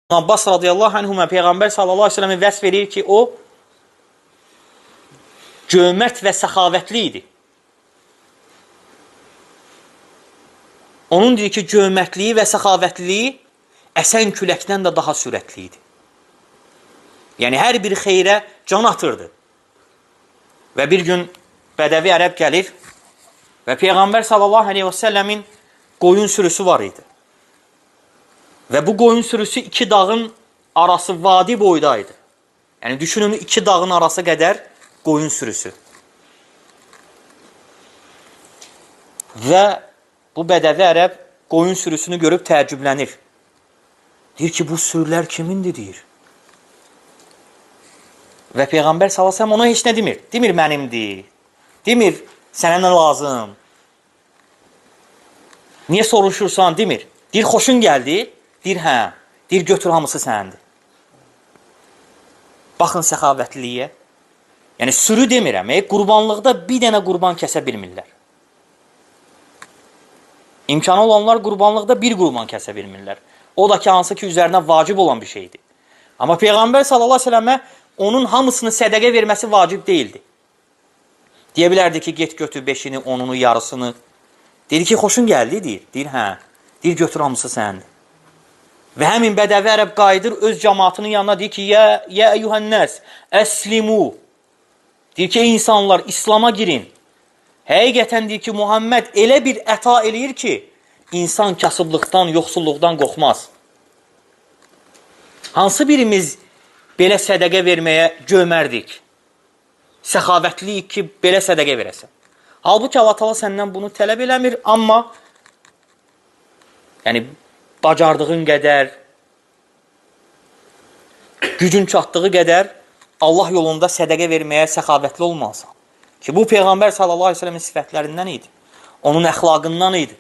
Abbas radıyallahu anhuma Peyğəmbər sallallahu əleyhi və səlləmi vəsf eləyir ki, o cömərd və səxavətli idi. Onun deyir ki, cömərtliyi və səxavətliliyi əsən küləkdən də daha sürətli idi. Yəni, hər bir xeyrə can atırdı. Və bir gün bədəvi ərəb gəlir və Peyğəmbər sallallahu əleyhi və səlləmin qoyun sürüsü var idi. Və bu qoyun sürüsü iki dağın arası vadi boydaydı. Yəni, düşünün, iki dağın arası qədər qoyun sürüsü. Və bu bədəvi ərəb qoyun sürüsünü görüb təəccüblənir. Deyir ki, bu sürülər kimindir, deyir. Və Peyğəmbər sallallahu əleyhi və səlləm ona heç nə demir. Demir, mənimdir. Demir, sənə nə lazım? Niyə soruşursan, demir. Deyir, xoşun gəldi? Deyir, hə. Deyir, götür, hamısı səndir. Baxın səxavətliliyə. Yəni, sürü demirəm, qurbanlıqda bir dənə qurban kəsə bilmirlər. İmkanı olanlar qurbanlıqda bir qurban kəsə bilmirlər. O da ki, hansı ki, üzərinə vacib olan bir şeydir. Amma Peyğəmbər sallallahu əleyhi və səlləmə onun hamısını sədəqə verməsi vacib deyildi. Deyə bilərdi ki, get götür 5-ini, 10-unu, yarısını. Dedi ki, xoşun gəldi, deyir. Deyir, hə. Deyir, götür, hamısı səndir. Və həmin bədəvi ərəb qayıdır öz cəmaatının yanına, deyir ki, yə əyyuhənnəs, əslimu. Deyir ki, ey insanlar, İslama girin. Həqiqətən deyir ki, Muhammed elə bir əta eləyir ki, insan kasıblıqdan, yoxsulluqdan qorxmaz. Hansı birimiz belə sədəqə verməyə cömərdik? Səxavətliyik ki, belə sədəqə verəsən. Halbuki Allah Taala səndən bunu tələb eləmir, amma yəni bacardığın qədər, gücün çatdığı qədər Allah yolunda sədəqə verməyə səxavətli olmalısan. Ki, bu Peyğəmbər sallallahu əleyhi və səlləmin sifətlərindən idi. Onun əxlaqından idi.